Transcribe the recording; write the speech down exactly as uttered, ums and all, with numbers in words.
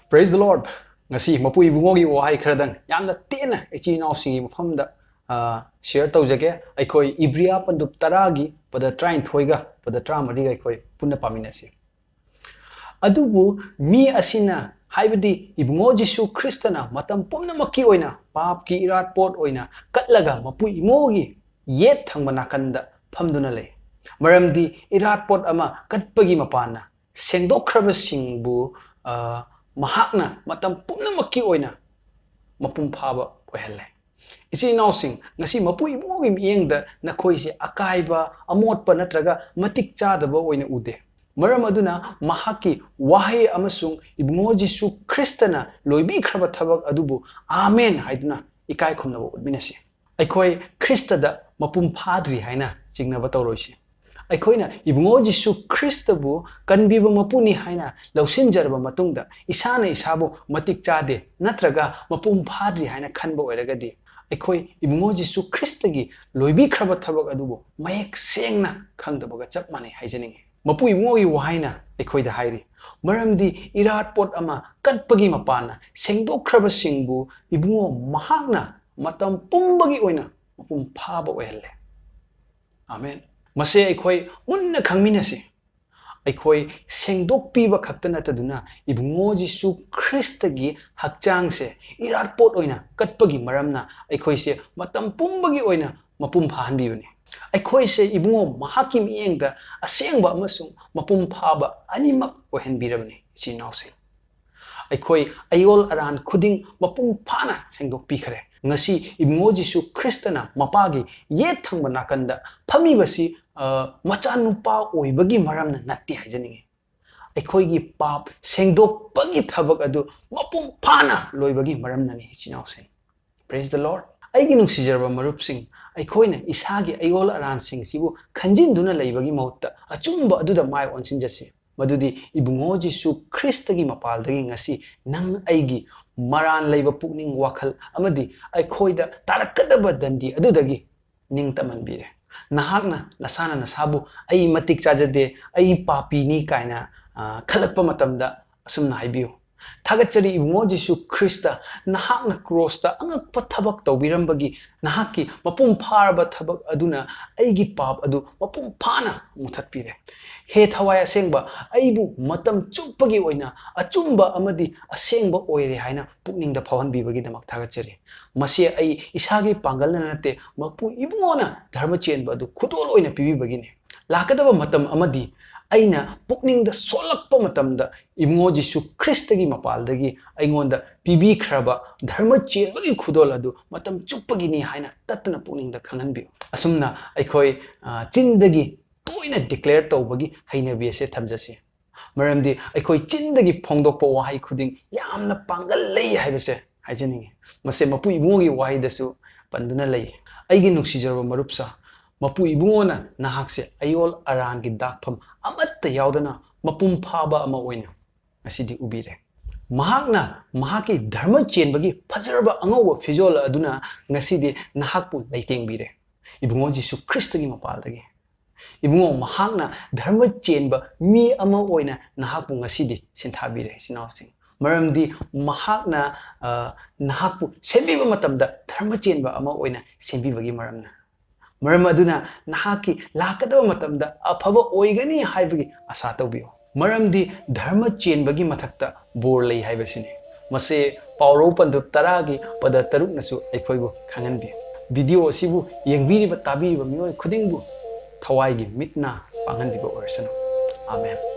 Praise the Lord. ꯉꯁꯤ ꯃꯄꯨ ꯏꯕꯨꯡꯉꯣꯒꯤ ꯋꯥꯍꯩ ꯈꯔꯗꯪ ꯌꯥꯝꯅ ꯇꯦꯟꯅ ꯏꯆꯤꯟ ꯏꯅꯥꯎꯁꯤꯡꯒꯤ ꯃꯐꯝꯗ ꯁꯤꯌꯔ ꯇꯧꯖꯒꯦ꯫ ꯑꯩꯈꯣꯏ ꯏꯕ꯭ꯔꯤꯌꯥ ꯄꯟꯗꯨꯞ ꯇꯔꯥꯒꯤ ꯄꯗ ꯇꯔꯥꯅꯤꯊꯣꯏꯒ ꯄꯗ ꯇꯔꯥꯃꯔꯤꯒ ꯑꯩꯈꯣꯏ ꯄꯨꯟꯅ ꯄꯥꯃꯤꯟꯅꯁꯤ꯫ ꯑꯗꯨꯕꯨ ꯃꯤ ꯑꯁꯤꯅ, ꯍꯥꯏꯕꯗꯤ ꯏꯕꯨꯡꯉꯣ ꯖꯤꯁꯨ ꯈ꯭ꯔꯤꯁꯇꯅ, ꯃꯇꯝ ꯄꯨꯝꯅꯃꯛꯀꯤ ꯑꯣꯏꯅ ꯄꯥꯞꯀꯤ ꯏꯔꯥꯠꯄꯣꯠ ꯑꯣꯏꯅ ꯀꯠꯂꯒ ꯃꯄꯨ ꯏꯕꯨꯡꯉꯣꯒꯤ ꯌꯦꯠ ꯊꯪꯕ ꯅꯥꯀꯟꯗ ꯐꯝꯗꯨꯅ ꯂꯩ꯫ ꯃꯔꯝꯗꯤ ꯏꯔꯥꯠꯄꯣꯠ ꯑꯃ ꯀꯠꯄꯒꯤ ꯃꯄꯥꯟꯅ ꯁꯦꯡꯗꯣꯛꯈ꯭ꯔꯕꯁꯤꯡꯕꯨ, ꯑ, ꯃꯍꯥꯛꯅ ꯃꯇꯝ ꯄꯨꯝꯅꯃꯛꯀꯤ ꯑꯣꯏꯅ ꯃꯄꯨꯡ ꯐꯥꯕ ꯑꯣꯏꯍꯜꯂꯦ꯫ ꯏꯆꯤꯟ ꯏꯅꯥꯎꯁꯤꯡ, ꯉꯁꯤ ꯃꯄꯨ ꯏꯕꯨꯡꯉꯣꯒꯤ ꯃꯤꯠꯌꯦꯡꯗ ꯅꯈꯣꯏꯁꯦ ꯑꯀꯥꯏꯕ, ꯑꯃꯣꯠꯄ ꯅꯠꯇ꯭ꯔꯒ ꯃꯇꯤꯛ ꯆꯥꯗꯕ ꯑꯣꯏꯅ ꯎꯗꯦ꯫ ꯃꯔꯝ ꯑꯗꯨꯅ ꯃꯍꯥꯛꯀꯤ ꯋꯥꯍꯩ ꯑꯃꯁꯨꯡ ꯏꯕꯨꯡꯉꯣ ꯖꯤꯁꯨ ꯈ꯭ꯔꯤꯁꯇꯅ ꯂꯣꯏꯕꯤꯈ꯭ꯔꯕ ꯊꯕꯛ ꯑꯗꯨꯕꯨ "ꯑꯥꯃꯦꯟ" ꯍꯥꯏꯗꯨꯅ ꯏꯀꯥꯏ ꯈꯨꯝꯅꯕ ꯎꯠꯃꯤꯟꯅꯁꯤ꯫ ꯑꯩꯈꯣꯏ ꯈ꯭ꯔꯤꯁꯇꯗ ꯃꯄꯨꯡ ꯐꯥꯗ꯭ꯔꯤ ꯍꯥꯏꯅ ꯆꯤꯡꯅꯕ ꯇꯧꯔꯣꯏꯁꯤ꯫ ꯑꯩꯈꯣꯏꯅ ꯏꯕꯨꯡꯉꯣ ꯖꯤꯁꯨ ꯈ꯭ꯔꯤꯁꯇꯕꯨ ꯀꯟꯕꯤꯕ ꯃꯄꯨꯅꯤ ꯍꯥꯏꯅ ꯂꯧꯁꯤꯟꯖꯔꯕ ꯃꯇꯨꯡꯗ, ꯏꯁꯥꯅ ꯏꯁꯥꯕꯨ ꯃꯇꯤꯛ ꯆꯥꯗꯦ ꯅꯠꯇ꯭ꯔꯒ ꯃꯄꯨꯡ ꯐꯥꯗ꯭ꯔꯤ ꯍꯥꯏꯅ ꯈꯟꯕ ꯑꯣꯏꯔꯒꯗꯤ, ꯑꯩꯈꯣꯏ ꯏꯕꯨꯡꯉꯣ ꯖꯤꯁꯨ ꯈ꯭ꯔꯤꯁꯇꯒꯤ ꯂꯣꯏꯕꯤꯈ꯭ꯔꯕ ꯊꯕꯛ ꯑꯗꯨꯕꯨ ꯃꯌꯦꯛ ꯁꯦꯡꯅ ꯈꯪꯗꯕꯒ ꯆꯞ ꯃꯥꯟꯅꯩ ꯍꯥꯏꯖꯅꯤꯡꯏ꯫ ꯃꯄꯨ ꯏꯕꯨꯡꯉꯣꯒꯤ ꯋꯥꯍꯩꯅ ꯑꯩꯈꯣꯏꯗ ꯍꯥꯏꯔꯤ, "ꯃꯔꯝꯗꯤ ꯏꯔꯥꯠꯄꯣꯠ ꯑꯃ ꯀꯠꯄꯒꯤ ꯃꯄꯥꯟꯅ ꯁꯦꯡꯗꯣꯛꯈ꯭ꯔꯕꯁꯤꯡꯕꯨ ꯏꯕꯨꯡꯉꯣ ꯃꯍꯥꯛꯅ ꯃꯇꯝ ꯄꯨꯝꯕꯒꯤ ꯑꯣꯏꯅ ꯃꯄꯨꯡ ꯐꯥꯕ ꯑꯣꯏꯍꯜꯂꯦ"꯫ ꯑꯥꯃꯦꯟ꯫ ꯃꯁꯦ ꯑꯩꯈꯣꯏ ꯃꯨꯟꯅ ꯈꯪꯃꯤꯟꯅꯁꯤ꯫ ꯑꯩꯈꯣꯏ ꯁꯦꯡꯗꯣꯛꯄꯤꯕ ꯈꯛꯇ ꯅꯠꯇꯗꯨꯅ, ꯏꯕꯨꯡꯉꯣ ꯖꯤꯁꯨ ꯈ꯭ꯔꯤꯁꯇꯒꯤ ꯍꯛꯆꯥꯡꯁꯦ ꯏꯔꯥꯠꯄꯣꯠ ꯑꯣꯏꯅ ꯀꯠꯄꯒꯤ ꯃꯔꯝꯅ ꯑꯩꯈꯣꯏꯁꯦ ꯃꯇꯝ ꯄꯨꯝꯕꯒꯤ ꯑꯣꯏꯅ ꯃꯄꯨꯡ ꯐꯥꯍꯟꯕꯤꯕꯅꯤ꯫ ꯑꯩꯈꯣꯏꯁꯦ ꯏꯕꯨꯡꯉꯣ ꯃꯍꯥꯛꯀꯤ ꯃꯤꯠꯌꯦꯡꯗ ꯑꯁꯦꯡꯕ ꯑꯃꯁꯨꯡ ꯃꯄꯨꯡ ꯐꯥꯕ ꯑꯅꯤꯃꯛ ꯑꯣꯏꯍꯟꯕꯤꯔꯕꯅꯤ, ꯏꯆꯤꯟ ꯏꯅꯥꯎꯁꯤꯡ꯫ ꯑꯩꯈꯣꯏ ꯑꯌꯣꯜ ꯑꯔꯥꯟ ꯈꯨꯗꯤꯡ ꯃꯄꯨꯡ ꯐꯥꯅ ꯁꯦꯡꯗꯣꯛꯄꯤꯈ꯭ꯔꯦ꯫ ꯉꯁꯤ ꯏꯕꯨꯡꯉꯣ ꯖꯤꯁꯨ ꯈ꯭ꯔꯤꯁꯇꯅ ꯃꯄꯥꯒꯤ ꯌꯦꯠ ꯊꯪꯕ ꯅꯥꯀꯟꯗ ꯐꯝꯃꯤꯕꯁꯤ, ꯑ, ꯃꯆꯥꯅꯨꯄꯥ ꯑꯣꯏꯕꯒꯤ ꯃꯔꯝꯅ ꯅꯠꯇꯦ ꯍꯥꯏꯖꯅꯤꯡꯏ꯫ ꯑꯩꯈꯣꯏꯒꯤ ꯄꯥꯞ ꯁꯦꯡꯗꯣꯛꯄꯒꯤ ꯊꯕꯛ ꯑꯗꯨ ꯃꯄꯨꯡ ꯐꯥꯅ ꯂꯣꯏꯕꯒꯤ ꯃꯔꯝꯅꯅꯤ, ꯏꯆꯤꯟ ꯏꯅꯥꯎꯁꯤꯡ꯫ Praise the Lord꯫ ꯑꯩꯒꯤ ꯅꯨꯡꯁꯤꯖꯔꯕ ꯃꯔꯨꯞꯁꯤꯡ, ꯑꯩꯈꯣꯏꯅ ꯏꯁꯥꯒꯤ ꯑꯌꯣꯜ ꯑꯔꯥꯟꯁꯤꯡꯁꯤꯕꯨ ꯈꯟꯖꯤꯟꯗꯨꯅ ꯂꯩꯕꯒꯤ ꯃꯍꯨꯠꯇ, ꯑꯆꯨꯝꯕ ꯑꯗꯨꯗ ꯃꯥꯏ ꯑꯣꯟꯁꯤꯟꯖꯁꯤ, ꯃꯗꯨꯗꯤ ꯏꯕꯨꯡꯉꯣ ꯖꯤꯁꯨ ꯈ꯭ꯔꯤꯁꯇꯒꯤ ꯃꯄꯥꯜꯗꯒꯤ ꯉꯁꯤ ꯅꯪ ꯑꯩꯒꯤ ꯃꯔꯥꯟ ꯂꯩꯕ ꯄꯨꯛꯅꯤꯡ ꯋꯥꯈꯜ ꯑꯃꯗꯤ ꯑꯩꯈꯣꯏꯗ ꯇꯥꯔꯛꯀꯗꯕ ꯗꯟꯗꯤ ꯑꯗꯨꯗꯒꯤ ꯅꯤꯡꯇꯝꯍꯟꯕꯤꯔꯦ꯫ ꯅꯍꯥꯛꯅ ꯅꯁꯥꯅ ꯅꯁꯥꯕꯨ "ꯑꯩ ꯃꯇꯤꯛ ꯆꯥꯖꯗꯦ, ꯑꯩ ꯄꯥꯄꯤꯅꯤ" ꯀꯥꯏꯅ, ꯑ, ꯈꯜꯂꯛꯄ ꯃꯇꯝꯗ ꯑꯁꯨꯝꯅ ꯍꯥꯏꯕꯤꯌꯨ, ꯊꯥꯒꯠꯆꯔꯤ ꯏꯕꯨꯡꯉꯣ ꯖꯤꯁꯨ ꯈ꯭ꯔꯤꯁꯇ, ꯅꯍꯥꯛꯅ ꯀ꯭ꯔꯣꯁꯇ ꯑꯉꯛꯄ ꯊꯕꯛ ꯇꯧꯕꯤꯔꯝꯕꯒꯤ, ꯅꯍꯥꯛꯀꯤ ꯃꯄꯨꯡ ꯐꯥꯔꯕ ꯊꯕꯛ ꯑꯗꯨꯅ ꯑꯩꯒꯤ ꯄꯥꯞ ꯑꯗꯨ ꯃꯄꯨꯡ ꯐꯥꯅ ꯃꯨꯊꯠꯄꯤꯔꯦ꯫ ꯍꯦ ꯊꯋꯥꯏ ꯑꯁꯦꯡꯕ, ꯑꯩꯕꯨ ꯃꯇꯝ ꯆꯨꯞꯄꯒꯤ ꯑꯣꯏꯅ ꯑꯆꯨꯝꯕ ꯑꯃꯗꯤ ꯑꯁꯦꯡꯕ ꯑꯣꯏꯔꯦ ꯍꯥꯏꯅ ꯄꯨꯛꯅꯤꯡꯗ ꯐꯥꯎꯍꯟꯕꯤꯕꯒꯤꯗꯃꯛ ꯊꯥꯒꯠꯆꯔꯤ꯫ ꯃꯁꯤ ꯑꯩ ꯏꯁꯥꯒꯤ ꯄꯥꯡꯒꯜꯅ ꯅꯠꯇꯦ, ꯃꯄꯨ ꯏꯕꯨꯡꯉꯣꯅ ꯙꯔꯃ ꯆꯦꯟꯕ ꯑꯗꯨ ꯈꯨꯗꯣꯜ ꯑꯣꯏꯅ ꯄꯤꯕꯤꯕꯒꯤꯅꯤ꯫ ꯂꯥꯛꯀꯗꯕ ꯃꯇꯝ ꯑꯃꯗꯤ ꯑꯩꯅ ꯄꯨꯛꯅꯤꯡꯗ ꯁꯣꯜꯂꯛꯄ ꯃꯇꯝꯗ ꯏꯕꯨꯡꯉꯣ ꯖꯤꯁꯨ ꯈ꯭ꯔꯤꯁꯇꯒꯤ ꯃꯄꯥꯜꯗꯒꯤ ꯑꯩꯉꯣꯟꯗ ꯄꯤꯕꯤꯈ꯭ꯔꯕ ꯙꯔꯃ ꯆꯦꯟꯕꯒꯤ ꯈꯨꯗꯣꯜ ꯑꯗꯨ ꯃꯇꯝ ꯆꯨꯞꯄꯒꯤꯅꯤ ꯍꯥꯏꯅ ꯇꯠꯇꯅ ꯄꯨꯛꯅꯤꯡꯗ ꯈꯪꯍꯟꯕꯤꯌꯨ꯫ ꯑꯁꯨꯝꯅ ꯑꯩꯈꯣꯏ, ꯑ, ꯆꯤꯟꯗꯒꯤ ꯇꯣꯏꯅ declare ꯇꯧꯕꯒꯤ ꯍꯩꯅꯕꯤ ꯑꯁꯦ ꯊꯝꯖꯁꯤ꯫ ꯃꯔꯝꯗꯤ ꯑꯩꯈꯣꯏ ꯆꯤꯟꯗꯒꯤ ꯐꯣꯡꯗꯣꯛꯄ ꯋꯥꯍꯩ ꯈꯨꯗꯤꯡ ꯌꯥꯝꯅ ꯄꯥꯡꯒꯜ ꯂꯩ ꯍꯥꯏꯕꯁꯦ ꯍꯥꯏꯖꯅꯤꯡꯉꯤ꯫ ꯃꯁꯦ ꯃꯄꯨ ꯏꯕꯨꯡꯉꯣꯒꯤ ꯋꯥꯍꯩꯗꯁꯨ ꯄꯟꯗꯨꯅ ꯂꯩ꯫ ꯑꯩꯒꯤ ꯅꯨꯡꯁꯤꯖꯔꯕ ꯃꯔꯨꯞꯁꯥ, ꯃꯄꯨ ꯏꯕꯨꯡꯉꯣꯅ ꯅꯍꯥꯛꯁꯦ ꯑꯌꯣꯜ ꯑꯔꯥꯟꯒꯤ ꯗꯥꯛꯐꯝ ꯑꯃꯠꯇ ꯌꯥꯎꯗꯅ ꯃꯄꯨꯡ ꯐꯥꯕ ꯑꯃ ꯑꯣꯏꯅ ꯉꯁꯤꯗꯤ ꯎꯕꯤꯔꯦ꯫ ꯃꯍꯥꯛꯅ ꯃꯍꯥꯛꯀꯤ ꯙꯔꯃ ꯆꯦꯟꯕꯒꯤ ꯐꯖꯔꯕ ꯑꯉꯧꯕ ꯐꯤꯖꯣꯜ ꯑꯗꯨꯅ ꯉꯁꯤꯗꯤ ꯅꯍꯥꯛꯄꯨ ꯂꯩꯇꯦꯡꯕꯤꯔꯦ꯫ ꯏꯕꯨꯡꯉꯣ ꯖꯤꯁꯨ ꯈ꯭ꯔꯤꯁꯇꯒꯤ ꯃꯄꯥꯜꯗꯒꯤ꯫ ꯏꯕꯨꯡꯉꯣ, ꯃꯍꯥꯛꯅ ꯙꯔꯃ ꯆꯦꯟꯕ ꯃꯤ ꯑꯃ ꯑꯣꯏꯅ ꯅꯍꯥꯛꯄꯨ ꯉꯁꯤꯗꯤ ꯁꯤꯟꯊꯥꯕꯤꯔꯦ, ꯏꯆꯤꯟ ꯏꯅꯥꯎꯁꯤꯡ꯫ ꯃꯔꯝꯗꯤ ꯃꯍꯥꯛꯅ, ꯑ, ꯅꯍꯥꯛꯄꯨ ꯁꯦꯝꯕꯤꯕ ꯃꯇꯝꯗ ꯙꯔꯃ ꯆꯦꯟꯕ ꯑꯃ ꯑꯣꯏꯅ ꯁꯦꯝꯕꯤꯕꯒꯤ ꯃꯔꯝꯅ꯫ ꯃꯔꯝ ꯑꯗꯨꯅ ꯅꯍꯥꯛꯀꯤ ꯂꯥꯛꯀꯗꯕ ꯃꯇꯝꯗ ꯑꯐꯕ ꯑꯣꯏꯒꯅꯤ ꯍꯥꯏꯕꯒꯤ ꯑꯁꯥ ꯇꯧꯕꯤꯌꯨ꯫ ꯃꯔꯝꯗꯤ ꯙꯔꯃ ꯆꯦꯟꯕꯒꯤ ꯃꯊꯛꯇ ꯕꯣꯔ ꯂꯩ ꯍꯥꯏꯕꯁꯤꯅꯤ꯫ ꯃꯁꯤ ꯄꯥꯎꯔꯧ ꯄꯟꯗꯨꯞ ꯇꯔꯥꯒꯤ ꯄꯗ ꯇꯔꯨꯛꯅꯁꯨ ꯑꯩꯈꯣꯏꯕꯨ ꯈꯪꯍꯟꯕꯤ꯫ ꯚꯤꯗꯤꯑꯣ ꯑꯁꯤꯕꯨ ꯌꯦꯡꯕꯤꯔꯤꯕ ꯇꯥꯕꯤꯔꯤꯕ ꯃꯤꯑꯣꯏ ꯈꯨꯗꯤꯡꯕꯨ ꯊꯋꯥꯏꯒꯤ ꯃꯤꯠ ꯅꯥ ꯄꯥꯡꯍꯟꯕꯤꯕ ꯑꯣꯏꯔꯁꯅꯨ꯫ ꯑꯥꯃꯦꯟ꯫